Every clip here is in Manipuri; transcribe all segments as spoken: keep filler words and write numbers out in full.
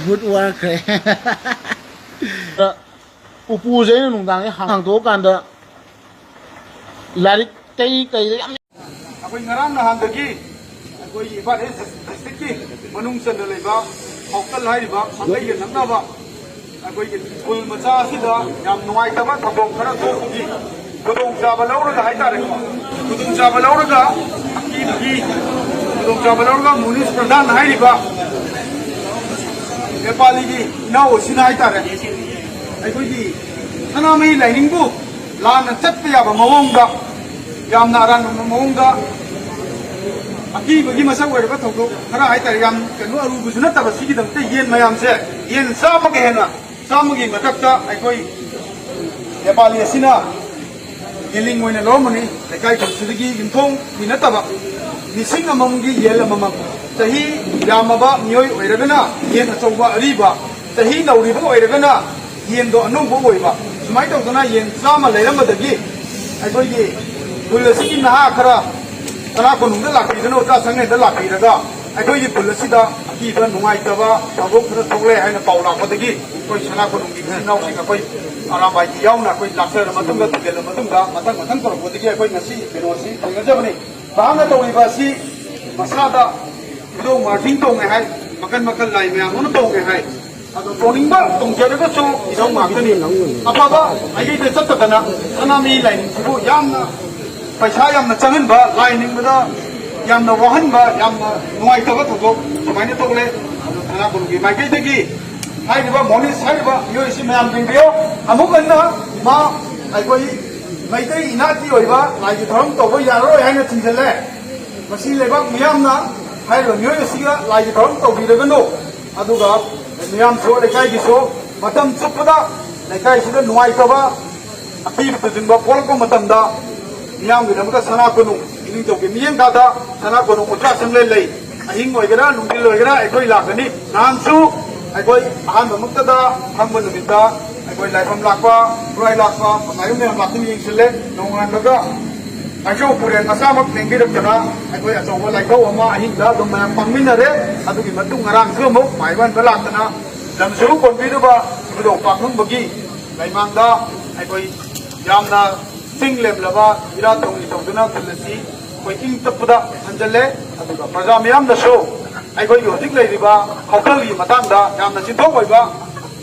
ꯒꯨꯗ ꯋꯥꯔꯛꯈ꯭ꯔꯦ꯫ ꯎꯄꯨꯁꯦ ꯑꯩꯅ ꯅꯨꯡꯗꯥꯡꯁꯦ ꯍꯥꯡꯗꯣꯛꯑꯀꯥꯟꯗ ꯂꯥꯏꯔꯤꯛ ꯀꯩ ꯀꯩ ꯌꯥꯝ ꯑꯩꯈꯣꯏ ꯉꯔꯥꯡ ꯅꯍꯥꯟꯗꯒꯤ ꯑꯩꯈꯣꯏꯒꯤ ꯏꯝꯐꯥꯜ ꯏꯁ ꯗꯤꯁꯇ꯭ꯔꯤꯛꯀꯤ ꯃꯅꯨꯡ ꯆꯟꯅ ꯂꯩꯕ ꯍꯥꯎꯀꯜ ꯍꯥꯏꯔꯤꯕ ꯁꯥꯒꯩꯒ ꯅꯛꯅꯕ ꯑꯩꯈꯣꯏꯒꯤ ꯈꯨꯜ ꯃꯆꯥ ꯑꯁꯤꯗ ꯌꯥꯝ ꯅꯨꯡꯉꯥꯏꯇꯕ ꯊꯧꯗꯣꯛ ꯈꯔ ꯊꯣꯛꯄꯒꯤ ꯈꯨꯗꯣꯡꯆꯥꯕ ꯂꯧꯔꯒ ꯍꯥꯏꯇꯥꯔꯦꯀꯣ, ꯈꯨꯗꯣꯡꯆꯥꯕ ꯂꯧꯔꯒ ꯑꯀꯤꯕꯒꯤ ꯈꯨꯗꯣꯡꯆꯥꯕ ꯂꯧꯔꯒ ꯃꯨꯅꯤꯁ ꯄ꯭ꯔꯙꯥꯟ ꯍꯥꯏꯔꯤꯕ ꯅꯦꯄꯥꯂꯤꯒꯤ ꯏꯅꯥꯎ ꯑꯁꯤꯅ ꯍꯥꯏꯇꯥꯔꯦ, ꯑꯩꯈꯣꯏꯒꯤ ꯁꯅꯥꯃꯍꯤ ꯂꯥꯏꯅꯤꯡꯕꯨ ꯂꯥꯟꯅ ꯆꯠꯄ ꯌꯥꯕ ꯃꯑꯣꯡꯗ, ꯌꯥꯝꯅ ꯑꯔꯥꯟꯕ ꯃꯑꯣꯡꯗ ꯑꯀꯤꯕꯒꯤ ꯃꯁꯛ ꯑꯣꯏꯔꯕ ꯊꯧꯗꯣꯛ ꯈꯔ ꯍꯥꯏꯇꯥꯔꯦ, ꯌꯥꯝ ꯀꯩꯅꯣ ꯑꯔꯨꯕꯁꯨ ꯅꯠꯇꯕ, ꯁꯤꯒꯤꯗꯃꯛꯇ ꯌꯦꯟ ꯃꯌꯥꯝꯁꯦ, ꯌꯦꯟ ꯆꯥꯝꯃꯒ ꯍꯦꯟꯅ, ꯆꯥꯝꯃꯒꯤ ꯃꯊꯛꯇ ꯑꯩꯈꯣꯏ ꯅꯦꯄꯥꯂꯤ ꯑꯁꯤꯅ ꯌꯦꯟꯂꯤꯡ ꯑꯣꯏꯅ ꯂꯧꯔꯝꯕꯅꯤ꯫ ꯂꯩꯀꯥꯏ ꯈꯨꯟꯁꯤꯗꯒꯤ ꯌꯨꯝꯊꯣꯡꯒꯤ ꯅꯠꯇꯕ ꯂꯤꯁꯤꯡ ꯑꯃꯃꯝꯒꯤ ꯌꯦꯟ ꯑꯃꯃꯝ, ꯆꯍꯤ ꯌꯥꯝꯃꯕ ꯃꯤꯑꯣꯏ ꯑꯣꯏꯔꯒꯅ ꯌꯦꯟ ꯑꯆꯧꯕ ꯑꯔꯤꯕ, ꯆꯍꯤ ꯅꯧꯔꯤꯕ ꯑꯣꯏꯔꯒꯅ ꯌꯦꯟꯗꯣ ꯑꯅꯧꯕ ꯑꯣꯏꯕ, ꯁꯨꯃꯥꯏꯅ ꯇꯧꯗꯅ ꯌꯦꯟ ꯆꯥꯝꯃ ꯂꯩꯔꯝꯕꯗꯒꯤ ꯑꯩꯈꯣꯏꯒꯤ ꯈꯨꯜ ꯑꯁꯤꯒꯤ ꯅꯍꯥ ꯈꯔ ꯁꯅꯥ ꯀꯣꯅꯨꯡꯗ ꯂꯥꯛꯄꯤꯗꯅ, ꯑꯣꯖꯥ ꯁꯪꯂꯦꯟꯗ ꯂꯥꯛꯄꯤꯔꯒ ꯑꯩꯈꯣꯏꯒꯤ ꯈꯨꯜ ꯑꯁꯤꯗ ꯑꯀꯤꯕ ꯅꯨꯡꯉꯥꯏꯇꯕ ꯊꯧꯗꯣꯛ ꯈꯔ ꯊꯣꯛꯂꯦ ꯍꯥꯏꯅ ꯄꯥꯎ ꯂꯥꯛꯄꯗꯒꯤ ꯑꯩꯈꯣꯏ ꯁꯅꯥ ꯀꯣꯅꯨꯡꯒꯤ ꯏꯆꯤꯟ ꯏꯅꯥꯎꯁꯤꯡ ꯑꯩꯈꯣꯏ ꯑꯔꯥꯝꯕꯥꯏꯒꯤ ꯌꯥꯎꯅ ꯑꯩꯈꯣꯏ ꯂꯥꯛꯆꯔ ꯃꯇꯨꯡꯗ, ꯊꯤꯖꯤꯜꯂ ꯃꯇꯨꯡꯗ ꯃꯊꯪ ꯃꯊꯪ ꯇꯧꯔꯛꯄꯗꯒꯤ ꯑꯩꯈꯣꯏ ꯉꯁꯤ ꯀꯩꯅꯣꯁꯤ ꯊꯦꯡꯅꯖꯕꯅꯤ꯫ ꯃꯍꯥꯛꯅ ꯇꯧꯔꯤꯕ ꯑꯁꯤ ꯃꯁꯥꯗ ꯏꯙꯧ ꯃꯥꯔꯇꯤꯟ ꯇꯣꯡꯉꯦ ꯍꯥꯏ, ꯃꯈꯜ ꯃꯈꯜ ꯂꯥꯏ ꯃꯌꯥꯝ ꯑꯃ ꯇꯣꯡꯉꯦ ꯍꯥꯏ꯫ ꯑꯗꯣ ꯇꯣꯡꯅꯤꯡꯕ ꯇꯣꯡꯖꯔꯒꯁꯨ ꯏꯙꯧ ꯉꯥꯛꯇꯅꯤ꯫ ꯑꯐꯕ ꯃꯥꯏꯀꯩꯗ ꯆꯠꯇꯗꯅ ꯁꯅꯥꯃꯍꯤ ꯂꯥꯏꯅꯤꯡꯁꯤꯕꯨ ꯌꯥꯝꯅ ꯄꯩꯁꯥ ꯌꯥꯝꯅ ꯆꯪꯍꯟꯕ, ꯂꯥꯏ ꯅꯤꯡꯕꯗ ꯌꯥꯝꯅ ꯋꯥꯍꯟꯕ, ꯌꯥꯝꯅ ꯅꯨꯡꯉꯥꯏꯇꯕ ꯊꯧꯗꯣꯛ ꯁꯨꯃꯥꯏꯅ ꯊꯣꯛꯂꯦ꯫ ꯑꯗꯣ ꯁꯅꯥ ꯀꯣꯅꯨꯡꯒꯤ ꯃꯥꯏꯀꯩꯗꯒꯤ ꯍꯥꯏꯔꯤꯕ ꯃꯣꯅꯤꯁ ꯍꯥꯏꯔꯤꯕ ꯃꯤꯑꯣꯏ ꯑꯁꯤ ꯃꯌꯥꯝ ꯌꯦꯡꯕꯤꯌꯨ꯫ ꯑꯃꯨꯛ ꯍꯟꯅ ꯃꯥ ꯑꯩꯈꯣꯏ ꯃꯩꯇꯩ ꯏꯅꯥꯠꯀꯤ ꯑꯣꯏꯕ ꯂꯥꯏꯒꯤ ꯊꯧꯔꯝ ꯇꯧꯕ ꯌꯥꯔꯔꯣꯏ ꯍꯥꯏꯅ ꯊꯤꯡꯖꯤꯜꯂꯦ꯫ ꯃꯁꯤ ꯂꯩꯕꯥꯛ ꯃꯤꯌꯥꯝꯅ ꯍꯥꯏꯔꯤꯕ ꯃꯤꯑꯣꯏ ꯑꯁꯤꯒ ꯂꯥꯏꯒꯤ ꯊꯧꯔꯝ ꯇꯧꯕꯤꯔꯒꯅꯨ, ꯑꯗꯨꯒ ꯃꯤꯌꯥꯝꯁꯨ, ꯂꯩꯀꯥꯏꯒꯤꯁꯨ ꯃꯇꯝ ꯆꯨꯞꯄꯗ ꯂꯩꯀꯥꯏꯁꯤꯗ ꯅꯨꯡꯉꯥꯏꯇꯕ, ꯑꯀꯤꯕ ꯇꯨꯖꯤꯟꯕ ꯄꯣꯛꯂꯛꯄ ꯃꯇꯝꯗ ꯃꯤꯌꯥꯝꯒꯤꯗꯃꯛꯇ ꯁꯅꯥ ꯀꯣꯅꯨꯡ ꯏꯅꯤꯡꯊꯧꯒꯤ ꯃꯤꯠꯌꯦꯡ ꯀꯥꯗ ꯁꯅꯥ ꯀꯣꯅꯨꯡ ꯎꯖꯥ ꯁꯪꯂꯦꯟ ꯂꯩ꯫ ꯑꯍꯤꯡ ꯑꯣꯏꯒꯦꯔꯥ ꯅꯨꯡꯊꯤꯜ ꯑꯣꯏꯒꯦꯔꯥ ꯑꯩꯈꯣꯏ ꯂꯥꯛꯀꯅꯤ꯫ ꯅꯍꯥꯟꯁꯨ ꯑꯩꯈꯣꯏ ꯑꯍꯥꯟꯕꯃꯛꯇꯗ ꯐꯝꯕ ꯅꯨꯃꯤꯠꯇ ꯑꯩꯈꯣꯏ ꯂꯥꯏꯐꯝ ꯂꯥꯛꯄ, ꯈꯨꯔꯥꯏ ꯂꯥꯛꯄ, ꯄꯛꯅꯥꯏꯕ ꯃꯌꯥꯝ ꯂꯥꯛꯇꯨꯅ ꯌꯦꯡꯁꯤꯜꯂꯦ꯫ ꯅꯣꯡꯉꯥꯟꯕꯒ ꯃꯥꯏꯆꯧ ꯄꯨꯔꯦꯜ ꯃꯆꯥꯃꯛ ꯂꯦꯡꯕꯤꯔꯛꯇꯅ ꯑꯩꯈꯣꯏ ꯑꯆꯧꯕ ꯂꯥꯏꯊꯧ ꯑꯃ ꯑꯍꯤꯡꯗ ꯑꯗꯨꯝ ꯃꯌꯥꯝ ꯄꯥꯡꯃꯤꯟꯅꯔꯦ꯫ ꯑꯗꯨꯒꯤ ꯃꯇꯨꯡ ꯉꯔꯥꯡꯁꯨ ꯑꯃꯨꯛ ꯃꯥꯏꯕ ꯑꯣꯏꯕ ꯂꯥꯛꯇꯅ ꯂꯝꯁꯨ ꯀꯣꯟꯕꯤꯔꯤꯕ ꯏꯕꯨꯙꯧ ꯄꯥꯛꯅꯨꯡꯕꯒꯤ ꯂꯩꯃꯥꯡꯗ ꯑꯩꯈꯣꯏ ꯌꯥꯝꯅ ꯆꯤꯡ ꯂꯦꯝꯂꯕ ꯏꯔꯥꯠ ꯊꯧꯅꯤ ꯇꯧꯗꯨꯅ ꯈꯨꯜ ꯑꯁꯤ ꯑꯩꯈꯣꯏ ꯏꯪ ꯇꯞꯄꯗ ꯊꯝꯖꯤꯜꯂꯦ꯫ ꯑꯗꯨꯒ ꯄ꯭ꯔꯖꯥ ꯃꯤꯌꯥꯝꯅꯁꯨ ꯑꯩꯈꯣꯏꯒꯤ ꯍꯧꯖꯤꯛ ꯂꯩꯔꯤꯕ ꯍꯧꯈꯜꯒꯤ ꯃꯇꯥꯡꯗ ꯌꯥꯝꯅ ꯆꯤꯟꯊꯣꯛ ꯑꯣꯏꯕ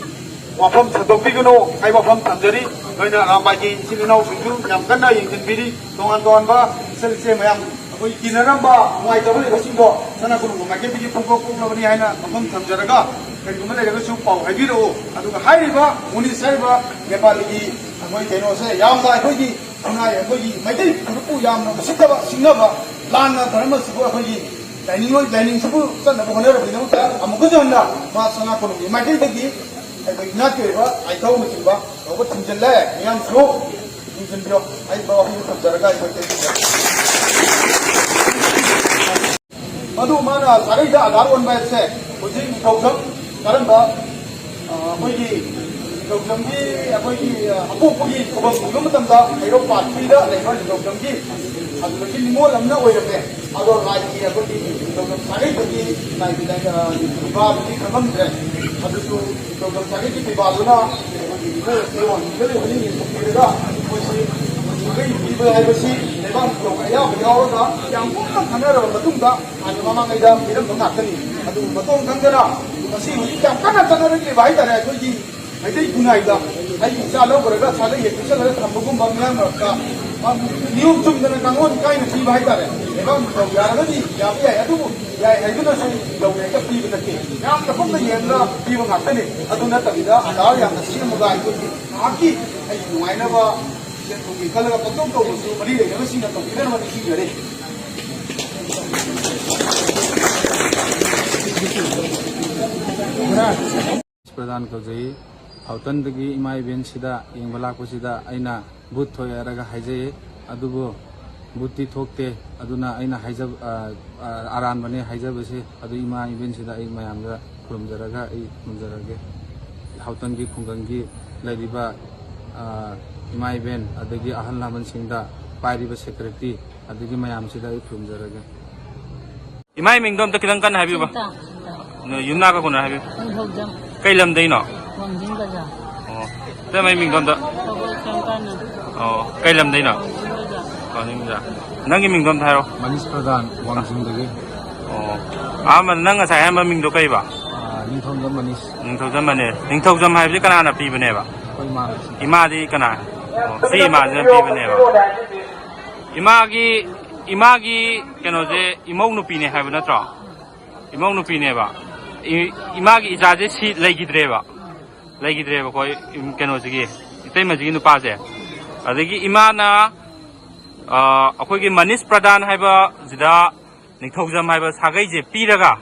ꯋꯥꯐꯝ ꯁꯟꯗꯣꯛꯄꯤꯒꯅꯨ꯫ ꯑꯩ ꯋꯥꯐꯝ ꯊꯝꯖꯔꯤ꯫ ꯂꯣꯏꯅ ꯑꯔꯥꯝꯕꯥꯏꯒꯤ ꯏꯆꯤꯜ ꯏꯅꯥꯎꯁꯤꯡꯁꯨ ꯌꯥꯝ ꯀꯟꯅ ꯌꯦꯡꯁꯤꯟꯕꯤꯔꯤ꯫ ꯇꯣꯉꯥꯟ ꯇꯣꯉꯥꯟꯕ ꯏꯆꯜ ꯏꯆꯦ ꯃꯌꯥꯝ ꯑꯩꯈꯣꯏ ꯇꯤꯟꯅꯔꯝꯕ ꯅꯨꯡꯉꯥꯏꯇꯕ ꯂꯩꯕꯁꯤꯡꯗꯣ ꯁꯅꯥ ꯀꯣꯂꯨꯡꯕ ꯃꯥꯏꯀꯩꯗꯒꯤ ꯄꯨꯡꯀꯣꯛ ꯀꯣꯛꯂꯕꯅꯤ ꯍꯥꯏꯅ ꯋꯥꯐꯝ ꯊꯝꯖꯔꯒ, ꯀꯔꯤꯒꯨꯝꯕ ꯂꯩꯔꯒꯁꯨ ꯄꯥꯎ ꯍꯥꯏꯕꯤꯔꯛꯎ꯫ ꯑꯗꯨꯒ ꯍꯥꯏꯔꯤꯕ ꯃꯨꯅꯤꯁ ꯍꯥꯏꯔꯤꯕ ꯅꯦꯄꯥꯂꯤꯒꯤ ꯑꯩꯈꯣꯏ ꯀꯩꯅꯣꯁꯦ ꯌꯥꯝꯅ ꯑꯩꯈꯣꯏꯒꯤ ꯈꯨꯟꯅꯥꯏ ꯑꯩꯈꯣꯏꯒꯤ ꯃꯩꯇꯩ ꯐꯨꯔꯨꯞꯄꯨ ꯌꯥꯝꯅ ꯎꯁꯤꯠꯇꯕ ꯁꯤꯡꯅꯕ ꯂꯥꯟꯅ ꯙꯔꯃꯁꯤꯕꯨ ꯑꯩꯈꯣꯏꯒꯤ ꯂꯥꯏꯅꯤꯡ ꯂꯥꯏꯅꯤꯡꯁꯤꯕꯨ ꯆꯠꯅꯕ ꯍꯣꯠꯅꯔꯕꯒꯤꯗꯃꯛꯇ ꯑꯃꯨꯛꯀꯁꯨ ꯍꯟꯅ ꯃꯥ ꯁꯅꯥ ꯀꯣꯂꯨꯡꯕꯒꯤ ꯃꯥꯏꯀꯩꯗꯒꯤ ꯑꯩꯈꯣꯏ ꯏꯅꯥꯠꯀꯤ ꯑꯣꯏꯕ ꯂꯥꯏꯊꯧꯅꯆꯤꯡꯕ ꯇꯧꯕ ꯊꯤꯡꯖꯤꯜꯂꯦ꯫ ꯃꯤꯌꯥꯝꯁꯨ ꯌꯦꯡꯁꯤꯟꯕꯤꯌꯣ꯫ ꯑꯩ ꯋꯥꯐꯝꯁꯦ ꯊꯝꯖꯔꯒ ꯑꯩꯈꯣꯏ ꯃꯗꯨ ꯃꯥꯅ ꯁꯥꯒꯩꯗ ꯑꯙꯥꯔ ꯑꯣꯟꯕ ꯍꯥꯏꯕꯁꯦ ꯍꯧꯖꯤꯛ ꯅꯤꯡꯊꯧꯖꯝ ꯀꯔꯝꯕ, ꯑ, ꯑꯩꯈꯣꯏꯒꯤ ꯅꯤꯡꯊꯧꯖꯝꯒꯤ ꯑꯩꯈꯣꯏꯒꯤ, ꯑ, ꯑꯄꯣꯛꯄꯒꯤ ꯈꯨꯕꯝ ꯎꯕ ꯃꯇꯝꯗ ꯍꯩꯔꯣꯛ ꯄꯥꯠ ꯊ꯭ꯔꯤꯗ ꯂꯩꯕ ꯅꯤꯡꯊꯧꯖꯝꯒꯤ ꯑꯗꯨꯗꯒꯤ ꯅꯤꯉꯣꯜ ꯑꯃꯅ ꯑꯣꯏꯔꯝꯃꯦ꯫ ꯑꯗꯣ ꯂꯥꯏꯒꯤ ꯑꯩꯈꯣꯏꯒꯤ ꯅꯤꯡꯊꯧꯖꯝ ꯁꯥꯒꯩꯗꯒꯤ ꯂꯥꯏꯒꯤ ꯂꯥꯏ-, ꯑ, ꯅꯤꯡꯊꯧꯖꯝꯗꯤ ꯈꯪꯉꯝꯗ꯭ꯔꯦ꯫ ꯑꯗꯨꯁꯨ ꯅꯤꯡꯊꯧꯖꯝ ꯁꯥꯒꯩꯒꯤ ꯐꯤꯕꯥꯜꯗꯨꯅ ꯑꯩꯈꯣꯏꯒꯤ ꯅꯤꯉꯣꯜ ꯑꯁꯤ ꯋꯥꯡꯖꯤꯡꯗ ꯂꯩꯕꯅꯤ ꯌꯦꯡꯊꯣꯛꯄꯤꯔꯒ ꯑꯩꯈꯣꯏꯁꯤ ꯁꯥꯒꯩ ꯄꯤꯕ ꯍꯥꯏꯕꯁꯤ ꯂꯩꯕꯥꯛ ꯅꯤꯡꯊꯧ ꯑꯌꯥꯕ ꯌꯥꯎꯔꯒ ꯌꯥꯝ ꯀꯨꯞꯅ ꯈꯟꯅꯔꯕ ꯃꯇꯨꯡꯗ ꯍꯥꯟꯅ ꯃꯃꯥꯡꯉꯩꯗ ꯄꯤꯔꯝꯕ ꯉꯥꯛꯇꯅꯤ꯫ ꯑꯗꯨꯕꯨ ꯃꯇꯣꯟ ꯈꯪꯗꯅ ꯉꯁꯤ ꯍꯧꯖꯤꯛ ꯌꯥꯝ ꯀꯟꯅ ꯆꯠꯅꯔꯛꯂꯤꯕ ꯍꯥꯏꯇꯥꯔꯦ ꯑꯩꯈꯣꯏꯒꯤ ꯃꯩꯇꯩ ꯈꯨꯟꯅꯥꯏꯗ ꯑꯩꯒꯤ ꯏꯆꯥ ꯂꯧꯈ꯭ꯔꯒ ꯁꯥꯒꯩ ꯍꯦꯛ ꯄꯤꯁꯜꯂꯒ ꯊꯝꯕꯒꯨꯝꯕ ꯃꯤꯌꯥꯝ ꯃꯔꯛꯇ ꯅꯤꯌꯣꯝ ꯆꯨꯝꯗꯅ ꯀꯥꯡꯂꯣꯟ ꯀꯥꯏꯅ ꯄꯤꯕ ꯍꯥꯏꯇꯥꯔꯦ꯫ ꯂꯩꯕꯥꯛ ꯅꯤꯡꯊꯧ ꯌꯥꯔꯒꯗꯤ ꯌꯥꯕ ꯌꯥꯏ, ꯑꯗꯨꯕꯨ ꯌꯥꯏ ꯍꯥꯏꯗꯨꯅꯁꯨ ꯌꯧꯅ ꯍꯦꯛꯇ ꯄꯤꯕ ꯅꯠꯇꯦ꯫ ꯌꯥꯝꯅ ꯀꯨꯞꯅ ꯌꯦꯡꯂꯒ ꯄꯤꯕ ꯉꯥꯛꯇꯅꯤ꯫ ꯑꯗꯨ ꯅꯠꯇꯕꯤꯗ ꯑꯙꯥꯔ ꯌꯥꯝꯅ ꯁꯦꯝꯃꯒ ꯑꯩꯈꯣꯏꯒꯤ ꯉꯥꯏꯍꯥꯛꯀꯤ ꯑꯩꯒꯤ ꯅꯨꯡꯉꯥꯏꯅꯕ ꯁꯦꯟ ꯊꯨꯝꯒꯤ ꯈꯜꯂꯒ ꯄꯪꯇꯧ ꯇꯧꯕꯁꯨ ꯃꯔꯤ ꯂꯩꯅꯕꯁꯤꯡꯅ ꯇꯧꯕꯤꯗꯅꯕ ꯅꯤꯡꯁꯤꯡꯖꯔꯤ꯫ ꯄ꯭ꯔꯙꯥꯟ ꯀꯧꯖꯩ꯫ ꯍꯥꯎꯇꯟꯗꯒꯤ ꯏꯃꯥ ꯏꯕꯦꯟꯁꯤꯗ ꯌꯦꯡꯕ ꯂꯥꯛꯄꯁꯤꯗ ꯑꯩꯅ ꯚꯨꯠ ꯊꯣꯛꯑꯦ ꯍꯥꯏꯔꯒ ꯍꯥꯏꯖꯩ꯫ ꯑꯗꯨꯕꯨ ꯚꯨꯠꯇꯤ ꯊꯣꯛꯇꯦ꯫ ꯑꯗꯨꯅ ꯑꯩꯅ ꯍꯥꯏꯖꯕ, ꯑ, ꯑ, ꯑꯔꯥꯟꯕꯅꯦ ꯍꯥꯏꯖꯕꯁꯦ ꯑꯗꯨ ꯏꯃꯥ ꯏꯕꯦꯟꯁꯤꯗ ꯑꯩ ꯃꯌꯥꯝꯗ ꯈꯨꯔꯨꯝꯖꯔꯒ ꯑꯩ ꯈꯨꯔꯨꯝꯖꯔꯒꯦ꯫ ꯍꯥꯎꯇꯟꯒꯤ ꯈꯨꯡꯒꯪꯒꯤ ꯂꯩꯔꯤꯕ, ꯑ, ꯏꯃꯥ ꯏꯕꯦꯟ ꯑꯗꯒꯤ ꯑꯍꯜ ꯂꯃꯟꯁꯤꯡꯗ ꯄꯥꯏꯔꯤꯕ ꯁꯦꯀ꯭ꯔꯦꯇꯔꯤ ꯑꯗꯒꯤ ꯃꯌꯥꯝꯁꯤꯗ ꯑꯩ ꯈꯨꯔꯨꯝꯖꯔꯒꯦ꯫ ꯏꯃꯥꯏ ꯃꯤꯡꯗꯣ ꯑꯝꯇ ꯈꯤꯇꯪ ꯀꯟꯅ ꯍꯥꯏꯕꯤꯌꯨꯕ꯫ ꯁꯤꯟꯇꯥ, ꯁꯤꯟꯇꯥ꯫ ꯅꯣꯏ ꯌꯨꯝꯅꯥꯛ ꯀ ꯀꯣꯟꯅ ꯍꯥꯏꯕꯤꯌꯨ꯫ ꯅꯤꯡꯊꯧꯖꯝ꯫ ꯀꯩ ꯂꯝꯗꯩꯅꯣ? ꯋꯥꯡꯖꯤꯡ ꯕꯖꯥꯔ꯫ ꯑꯣ꯫ ꯏꯇꯩꯃꯩ ꯃꯤꯡꯗꯣ ꯑꯝꯇ꯫ ꯁꯒꯣꯜ ꯁꯪꯀꯥꯅꯟ꯫ ꯑꯣ꯫ ꯀꯩ ꯂꯝꯗꯩꯅꯣ? ꯋꯥꯡꯖꯤꯡ ꯕꯖꯥꯔ꯫ ꯋꯥꯡꯖꯤꯡ ꯕꯖꯥꯔ꯫ ꯅꯪꯒꯤ ꯃꯤꯡꯗꯣ ꯑꯝꯇ ꯍꯥꯏꯔꯣ꯫ ꯃꯅꯤꯁ ꯄ꯭ꯔꯙꯥꯟ, ꯋꯥꯡꯖꯤꯡꯗꯒꯤ꯫ ꯑꯣ꯫ ꯑꯍꯥꯟꯕꯗ ꯅꯪ ꯉꯁꯥꯏ ꯑꯍꯥꯟꯕ ꯃꯤꯡꯗꯣ ꯀꯩꯕ? ꯑꯥ, ꯅꯤꯡꯊꯧꯖꯝ ꯃꯅꯤꯁ꯫ ꯅꯤꯡꯊꯧꯖꯝ ꯃꯅꯤꯁ꯫ ꯅꯤꯡꯊꯧꯖꯝ ꯍꯥꯏꯕꯁꯤ ꯀꯅꯥꯅ ꯄꯤꯕꯅꯦꯕ? ꯑꯩꯈꯣꯏ ꯏꯃꯥꯅ꯫ ꯏꯃꯥꯗꯤ ꯀꯅꯥ? ꯑꯣ, ꯁꯤ ꯏꯃꯥꯁꯤꯅ ꯄꯤꯕꯅꯦꯕ꯫ ꯏꯃꯥꯒꯤ, ꯏꯃꯥꯒꯤ ꯀꯩꯅꯣꯁꯦ ꯏꯃꯧ ꯅꯨꯄꯤꯅꯦ ꯍꯥꯏꯕ ꯅꯠꯇ꯭ꯔꯣ? ꯏꯃꯧ ꯅꯨꯄꯤꯅꯦꯕ꯫ ꯏ-, ꯏꯃꯥꯒꯤ ꯏꯆꯥꯁꯦ ꯁꯤ ꯂꯩꯈꯤꯗ꯭ꯔꯦꯕ꯫ ꯂꯩꯈꯤꯗ꯭ꯔꯦꯕꯀꯣ, ꯏ-, ꯀꯩꯅꯣꯁꯤꯒꯤ, ꯏꯇꯩꯃꯁꯤꯒꯤ ꯅꯨꯄꯥꯁꯦ꯫ ꯑꯗꯒꯤ ꯏꯃꯥꯅ, ꯑ, ꯑꯩꯈꯣꯏꯒꯤ ꯃꯅꯤꯁ ꯄ꯭ꯔꯙꯥꯟ ꯍꯥꯏꯕꯁꯤꯗ ꯅꯤꯡꯊꯧꯖꯝ ꯍꯥꯏꯕ ꯁꯥꯒꯩꯁꯦ ꯄꯤꯔꯒ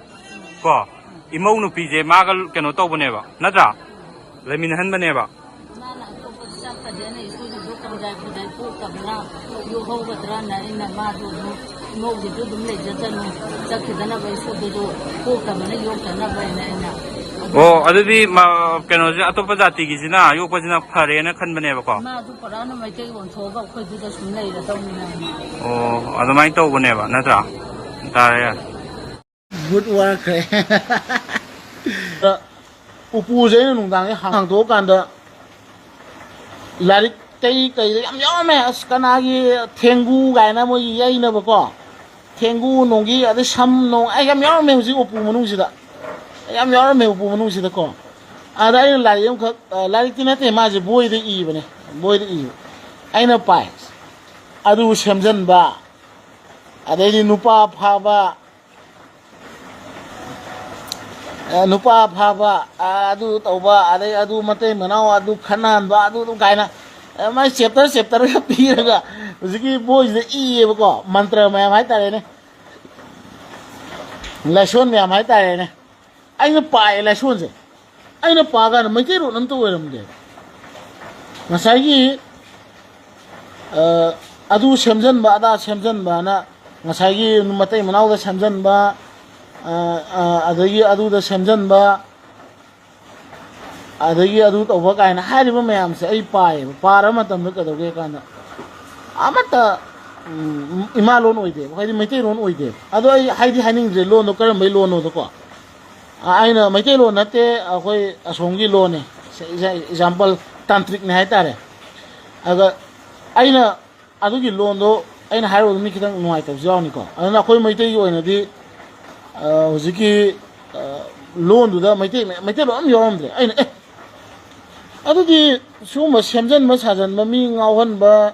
ꯀꯣ, ꯏꯃꯧ ꯅꯨꯄꯤꯁꯦ ꯃꯥꯒ ꯀꯩꯅꯣ ꯇꯧꯕꯅꯦꯕ, ꯅꯠꯇ꯭ꯔꯥ? ꯂꯩꯃꯤꯟꯅꯍꯟꯕꯅꯦꯕ꯫ ꯃꯥꯅ ꯑꯇꯣꯞꯄ ꯆꯠꯈ꯭ꯔꯗꯦꯅ ꯏꯁꯨꯗꯨꯁꯨ ꯀꯝꯖꯥꯏ ꯈꯨꯗꯥꯏ ꯄꯣꯛꯇꯕꯅ ꯌꯣꯛꯍꯧꯒꯗ꯭ꯔꯅ ꯑꯩꯅ ꯃꯥꯗꯨ ꯑꯗꯨꯝ ꯏꯃꯧꯒꯤꯗꯨ ꯑꯗꯨꯝ ꯂꯩꯖꯁꯅꯨ, ꯆꯠꯈꯤꯗꯅꯕ ꯏꯁꯨꯗꯨꯁꯨ ꯄꯣꯛꯇꯕꯅ ꯌꯣꯛꯇꯅꯕ ꯍꯥꯏꯅ ꯑꯩꯅ꯫ ꯑꯣ, ꯑꯗꯨꯗꯤ ꯃ-, ꯀꯩꯅꯣꯁꯦ ꯑꯇꯣꯞꯄ ꯖꯥꯇꯤꯒꯤꯁꯤꯅ ꯌꯣꯛꯄꯁꯤꯅ ꯐꯔꯦꯅ ꯈꯟꯕꯅꯦꯕꯀꯣ꯫ ꯃꯥꯗꯨ ꯄꯨꯔꯥꯅ ꯃꯩꯇꯩ ꯑꯣꯟꯊꯣꯛꯑꯒ ꯑꯩꯈꯣꯏꯗꯨꯗ ꯁꯨꯝ ꯂꯩꯔꯗꯧꯅꯤ ꯍꯥꯏꯅ꯫ ꯑꯣ, ꯑꯗꯨꯃꯥꯏꯅ ꯇꯧꯕꯅꯦꯕ, ꯅꯠꯇ꯭ꯔꯥ? ꯇꯥꯔꯦ, ꯌꯥꯔꯦ꯫ Good work ꯈ꯭ꯔꯦ꯫ ꯎꯄꯨꯁꯦ ꯑꯩꯅ ꯅꯨꯡꯗꯥꯡꯁꯦ ꯍꯥꯡꯗꯣꯛꯑꯀꯥꯟꯗ ꯂꯥꯏꯔꯤꯛ ꯀꯩ ꯀꯩꯗ ꯌꯥꯝ ꯌꯥꯎꯔꯝꯃꯦ꯫ ꯑꯁ, ꯀꯅꯥꯒꯤ ꯊꯦꯡꯒꯨ ꯀꯥꯏꯅ ꯃꯣꯏꯒꯤ ꯌꯩꯅꯕꯀꯣ, ꯊꯦꯡꯒꯨ ꯅꯣꯡꯒꯤ, ꯑꯗꯩ ꯁꯝ ꯅꯣꯡ, ꯑꯩ ꯌꯥꯝ ꯌꯥꯎꯔꯝꯃꯦ ꯍꯧꯖꯤꯛ ꯎꯄꯨ ꯃꯅꯨꯡꯁꯤꯗ, ꯌꯥꯝ ꯌꯥꯎꯔꯝꯃꯦ ꯎꯄꯨ ꯃꯅꯨꯡꯁꯤꯗꯀꯣ꯫ ꯑꯗ ꯑꯩꯅ ꯂꯥꯏꯔꯤꯛ ꯑꯃꯈꯛ, ꯑ, ꯂꯥꯏꯔꯤꯛꯇꯤ ꯅꯠꯇꯦ, ꯃꯥꯁꯦ ꯕꯣꯏꯗ ꯏꯕꯅꯦ, ꯕꯣꯏꯗ ꯏꯕ꯫ ꯑꯩꯅ ꯄꯥꯏ꯫ ꯑꯗꯨ ꯁꯦꯝꯖꯟꯕ, ꯑꯗꯩꯗꯤ ꯅꯨꯄꯥ ꯐꯥꯕ, ꯑ, ꯅꯨꯄꯥ ꯐꯥꯕ, ꯑ, ꯑꯗꯨ ꯇꯧꯕ, ꯑꯗꯩ ꯑꯗꯨ ꯃꯇꯩ ꯃꯅꯥꯎ ꯑꯗꯨ ꯈꯠꯅꯍꯟꯕ, ꯑꯗꯨ ꯑꯗꯨ ꯀꯥꯏꯅ, ꯑ, ꯃꯥꯏ chapter chapterꯒ ꯄꯤꯔꯒ ꯍꯧꯖꯤꯛꯀꯤ ꯕꯣꯏꯁꯤꯗ ꯏꯌꯦꯕꯀꯣ, ꯃꯟꯇ꯭ꯔ ꯃꯌꯥꯝ ꯍꯥꯏꯇꯥꯔꯦꯅꯦ, ꯂꯥꯏꯁꯣꯟ ꯃꯌꯥꯝ ꯍꯥꯏꯇꯥꯔꯦꯅꯦ꯫ ꯑꯩꯅ ꯄꯥꯏꯌꯦ ꯂꯥꯏꯁꯣꯟꯁꯦ꯫ ꯑꯩꯅ ꯄꯥꯀꯥꯟꯗ ꯃꯩꯇꯩꯂꯣꯟ ꯑꯝꯇ ꯑꯣꯏꯔꯝꯗꯦꯕ꯫ ꯉꯁꯥꯏꯒꯤ, ꯑ, ꯑꯗꯨ ꯁꯦꯝꯖꯟꯕ, ꯑꯗꯥ ꯁꯦꯝꯖꯟꯕꯅ, ꯉꯁꯥꯏꯒꯤ ꯃꯇꯩ ꯃꯅꯥꯎꯗ ꯁꯦꯝꯖꯟꯕ, ꯑ, ꯑ, ꯑꯗꯒꯤ ꯑꯗꯨꯗ ꯁꯦꯝꯖꯟꯕ, ꯑꯗꯒꯤ ꯑꯗꯨ ꯇꯧꯕ ꯀꯥꯏꯅ ꯍꯥꯏꯔꯤꯕ ꯃꯌꯥꯝꯁꯦ ꯑꯩ ꯄꯥꯏꯌꯦꯕ꯫ ꯄꯥꯔꯕ ꯃꯇꯝꯗ ꯀꯩꯗꯧꯒꯦ ꯀꯥꯟꯗ, ꯑꯃꯠꯇ, ꯎꯝ, ꯏꯃꯥ ꯂꯣꯟ ꯑꯣꯏꯗꯦꯕ, ꯍꯥꯏꯗꯤ ꯃꯩꯇꯩꯂꯣꯟ ꯑꯣꯏꯗꯦꯕ꯫ ꯑꯗꯣ ꯑꯩ ꯍꯥꯏꯗꯤ ꯍꯥꯏꯅꯤꯡꯗ꯭ꯔꯦ ꯂꯣꯟꯗꯣ ꯀꯔꯝꯕꯩ ꯂꯣꯟꯅꯣꯗꯀꯣ꯫ ꯑ, ꯑꯩꯅ ꯃꯩꯇꯩꯂꯣꯟ ꯅꯠꯇꯦ, ꯑꯩꯈꯣꯏ ꯑꯁꯣꯝꯒꯤ ꯂꯣꯟꯅꯦ꯫ ꯑꯦꯛꯖꯥꯝꯄꯜ, ꯇꯥꯟꯇ꯭ꯔꯤꯛꯅꯦ ꯍꯥꯏꯇꯥꯔꯦ꯫ ꯑꯗ ꯑꯩꯅ ꯑꯗꯨꯒꯤ ꯂꯣꯟꯗꯣ ꯑꯩꯅ ꯍꯥꯏꯔꯨꯕꯗ ꯃꯤ ꯈꯤꯇꯪ ꯅꯨꯡꯉꯥꯏꯇꯕꯁꯨ ꯌꯥꯎꯅꯤꯀꯣ꯫ ꯑꯗꯨꯅ ꯑꯩꯈꯣꯏ ꯃꯩꯇꯩꯒꯤ ꯑꯣꯏꯅꯗꯤ, ꯑ, ꯍꯧꯖꯤꯛꯀꯤ, ꯑ, ꯂꯣꯟꯗꯨꯗ ꯃꯩꯇꯩ, ꯃꯩꯇꯩꯂꯣꯟ ꯑꯃ ꯌꯥꯎꯔꯝꯗ꯭ꯔꯦ꯫ ꯑꯩꯅ, "ꯑꯦ, ꯑꯗꯨꯗꯤ ꯁꯤꯒꯨꯝꯕ ꯁꯦꯝꯖꯤꯟꯕ ꯁꯥꯖꯟꯕ, ꯃꯤ ꯉꯥꯎꯍꯟꯕ,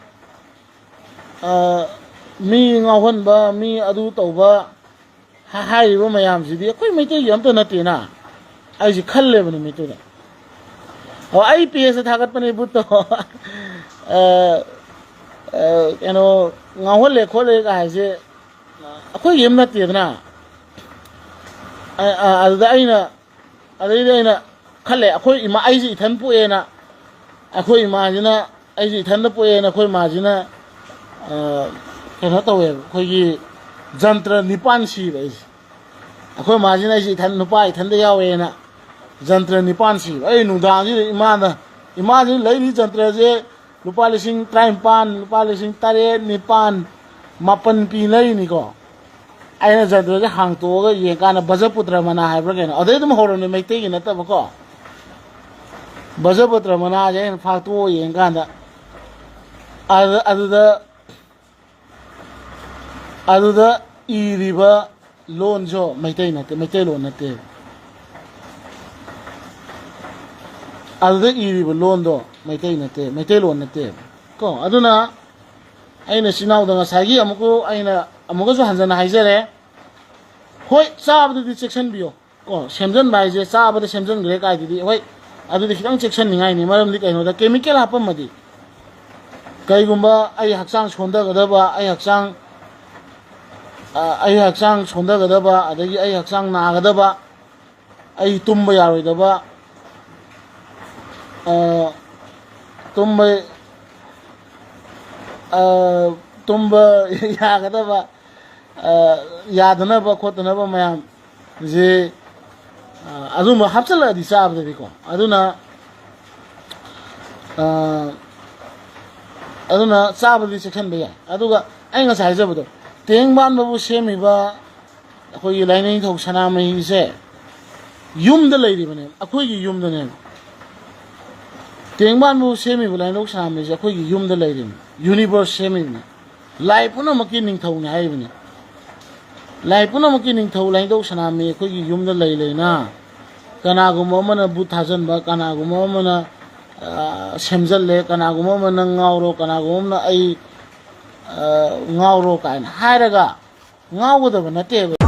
ꯑ, ꯃꯤ ꯉꯥꯎꯍꯟꯕ, ꯃꯤ ꯑꯗꯨ ꯇꯧꯕ, ꯍꯥ-, ꯍꯥꯏꯔꯤꯕ ꯃꯌꯥꯝꯁꯤꯗꯤ ꯑꯩꯈꯣꯏ ꯃꯩꯇꯩꯒꯤ ꯑꯝꯇ ꯅꯠꯇꯦꯅ" ꯑꯩꯁꯦ ꯈꯜꯂꯦꯕ ꯅꯨꯃꯤꯠꯇꯨꯗ꯫ ꯑꯣ, ꯑꯩ ꯄꯦꯖꯇ ꯊꯥꯒꯠꯄꯅꯦ ꯕꯨꯠꯇꯣ꯫ ꯑ, ꯑ, ꯀꯩꯅꯣ, ꯉꯥꯎꯍꯜꯂꯦ ꯈꯣꯠꯂꯦꯒ ꯍꯥꯏꯁꯦ ꯑꯩꯈꯣꯏꯒꯤ ꯑꯃ ꯅꯠꯇꯦꯗꯅ꯫ ꯑ, ꯑ, ꯑꯗꯨꯗ ꯑꯩꯅ, ꯑꯗꯩꯗꯤ ꯑꯩꯅ ꯈꯜꯂꯦ, ꯑꯩꯈꯣꯏ ꯏꯃꯥ, ꯑꯩꯁꯦ ꯏꯊꯟ ꯄꯣꯛꯑꯦꯅ, ꯑꯩꯈꯣꯏ ꯏꯃꯥꯁꯤꯅ, ꯑꯩꯁꯦ ꯏꯊꯟꯗ ꯄꯣꯛꯑꯦꯅ ꯑꯩꯈꯣꯏ ꯏꯃꯥꯁꯤꯅ, ꯑ, ꯀꯩꯅꯣ ꯇꯧꯋꯦꯕ, ꯑꯩꯈꯣꯏꯒꯤ ꯖꯟꯇ꯭ꯔ ꯅꯤꯄꯥꯟ ꯁꯤꯕ ꯑꯩꯁꯦ꯫ ꯑꯩꯈꯣꯏ ꯃꯥꯁꯤꯅ ꯑꯩꯁꯦ ꯏꯊꯟ, ꯅꯨꯄꯥ ꯏꯊꯟꯗ ꯌꯥꯎꯋꯦꯅ ꯖꯟꯇ꯭ꯔ ꯅꯤꯄꯥꯟ ꯁꯤꯕ꯫ ꯑꯩ ꯅꯨꯡꯗꯥꯡꯁꯤꯗ ꯏꯃꯥꯗ, ꯏꯃꯥꯁꯤꯅ ꯂꯩꯔꯤ ꯖꯟꯇ꯭ꯔꯁꯦ ꯂꯨꯄꯥ ꯂꯤꯁꯤꯡ ꯇꯔꯥꯅꯤꯄꯥꯟ, ꯂꯨꯄꯥ ꯂꯤꯁꯤꯡ ꯇꯔꯦꯠ, ꯅꯤꯄꯥꯟ, ꯃꯥꯄꯟ ꯄꯤ ꯂꯩꯔꯤꯅꯤꯀꯣ꯫ ꯑꯩꯅ ꯖꯟꯇ꯭ꯔꯁꯦ ꯍꯥꯡꯇꯣꯛꯑꯒ ꯌꯦꯡꯀꯥꯟꯗ ꯕꯖꯄꯨꯇ꯭ꯔ ꯃꯅꯥ ꯍꯥꯏꯕ꯭ꯔꯥ ꯀꯩꯅꯣ, ꯑꯗꯩ ꯑꯗꯨꯝ ꯍꯧꯔꯝꯃꯦ, ꯃꯩꯇꯩꯒꯤ ꯅꯠꯇꯕꯀꯣ꯫ ꯕꯖꯄꯨꯇ꯭ꯔ ꯃꯅꯥꯁꯦ ꯑꯩꯅ ꯐꯥꯛꯇꯣꯛꯑ ꯌꯦꯡꯀꯥꯟꯗ ꯑꯗꯨꯗ, ꯑꯗꯨꯗ, ꯑꯗꯨꯗ ꯏꯔꯤꯕ ꯂꯣꯟꯁꯨ ꯃꯩꯇꯩ ꯅꯠꯇꯦ, ꯃꯩꯇꯩꯂꯣꯟ ꯅꯠꯇꯦ꯫ ꯑꯗꯨꯗ ꯏꯔꯤꯕ ꯂꯣꯟꯗꯣ ꯃꯩꯇꯩ ꯅꯠꯇꯦ, ꯃꯩꯇꯩꯂꯣꯟ ꯅꯠꯇꯦ꯫ ꯀꯣ, ꯑꯗꯨꯅ ꯑꯩꯅ ꯏꯆꯤꯟ ꯏꯅꯥꯎꯗ ꯉꯁꯥꯏꯒꯤ ꯑꯃꯨꯛꯀ, ꯑꯩꯅ ꯑꯃꯨꯛꯀꯁꯨ ꯍꯟꯖꯟꯅ ꯍꯥꯏꯖꯔꯦ, ꯍꯣꯏ, ꯆꯥꯕꯗꯗꯤ ꯆꯦꯛꯁꯤꯟꯕꯤꯌꯣ꯫ ꯀꯣ, ꯁꯦꯝꯖꯤꯟꯕ ꯍꯥꯏꯁꯦ ꯆꯥꯕꯗ ꯁꯦꯝꯖꯤꯟꯈ꯭ꯔꯦ ꯀꯥꯏꯗꯨꯗꯤ, ꯍꯣꯏ, ꯑꯗꯨꯗꯤ ꯈꯤꯇꯪ ꯆꯦꯛꯁꯤꯟꯅꯤꯡꯉꯥꯏꯅꯤ꯫ ꯃꯔꯝꯗꯤ ꯀꯩꯅꯣꯗ, ꯀꯦꯃꯤꯀꯦꯜ ꯍꯥꯞꯄꯝꯃꯗꯤ, ꯀꯩꯒꯨꯝꯕ ꯑꯩ ꯍꯛꯆꯥꯡ ꯁꯣꯟꯊꯒꯗꯕ, ꯑꯩ ꯍꯛꯆꯥꯡ, ꯑ, ꯑꯩ ꯍꯛꯆꯥꯡ ꯁꯣꯟꯊꯒꯗꯕ, ꯑꯗꯒꯤ ꯑꯩ ꯍꯛꯆꯥꯡ ꯅꯥꯒꯗꯕ, ꯑꯩ ꯇꯨꯝꯕ ꯌꯥꯔꯣꯏꯗꯕ, ꯑ, ꯇꯨꯝꯕ, ꯑ, ꯇꯨꯝꯕ ꯌꯥꯒꯗꯕ, ꯑ, ꯌꯥꯗꯅꯕ ꯈꯣꯠꯇꯅꯕ ꯃꯌꯥꯝꯁꯦ, ꯑ, ꯑꯗꯨꯝꯕ ꯍꯥꯞꯆꯤꯜꯂꯛꯑꯗꯤ ꯆꯥꯕꯗꯗꯤꯀꯣ꯫ ꯑꯗꯨꯅ, ꯑ, ꯑꯗꯨꯅ ꯆꯥꯕꯗꯤ ꯆꯦꯛꯁꯤꯟꯕ ꯌꯥꯏ꯫ ꯑꯗꯨꯒ ꯑꯩ ꯉꯁꯥꯏ ꯍꯥꯏꯖꯕꯗꯣ, ꯇꯦꯡꯕꯥꯟꯕꯕꯨ ꯁꯦꯝꯃꯤꯕ ꯑꯩꯈꯣꯏꯒꯤ ꯂꯥꯏꯅꯤꯡꯊꯧ ꯁꯅꯥꯃꯍꯤꯁꯦ ꯌꯨꯝꯗ ꯂꯩꯔꯤꯕꯅꯦꯕ, ꯑꯩꯈꯣꯏꯒꯤ ꯌꯨꯝꯗꯅꯦꯕ꯫ ꯇꯦꯡꯕꯥꯟꯕꯨ ꯁꯦꯝꯃꯤꯕ ꯂꯥꯏꯅꯤꯡꯊꯧ ꯁꯅꯥꯃꯍꯤꯁꯦ ꯑꯩꯈꯣꯏꯒꯤ ꯌꯨꯝꯗ ꯂꯩꯔꯤꯕꯅꯤ, ꯌꯨꯅꯤꯚꯔꯁ ꯁꯦꯝꯃꯤꯕꯅꯤ, ꯂꯥꯏ ꯄꯨꯝꯅꯃꯛꯀꯤ ꯅꯤꯡꯊꯧꯅꯤ ꯍꯥꯏꯔꯤꯕꯅꯤ꯫ ꯂꯥꯏ ꯄꯨꯝꯅꯃꯛꯀꯤ ꯅꯤꯡꯊꯧ ꯂꯥꯏꯅꯤꯡꯊꯧ ꯁꯅꯥꯃꯍꯤ ꯑꯩꯈꯣꯏꯒꯤ ꯌꯨꯝꯗ ꯂꯩ ꯂꯩꯅ, ꯀꯅꯥꯒꯨꯝꯕ ꯑꯃꯅ ꯕꯨꯠ ꯊꯥꯖꯟꯕ, ꯀꯅꯥꯒꯨꯝꯕ ꯑꯃꯅ, ꯑ, ꯁꯦꯝꯖꯜꯂꯦ, ꯀꯅꯥꯒꯨꯝꯕ ꯑꯃꯅ ꯉꯥꯎꯔꯣ, ꯀꯅꯥꯒꯨꯝꯕ ꯑꯃꯅ ꯑꯩ, ꯑ, ꯉꯥꯎꯔꯣ ꯀꯥꯏꯅ ꯍꯥꯏꯔꯒ ꯉꯥꯎꯒꯗꯕ ꯅꯠꯇꯦꯕ꯫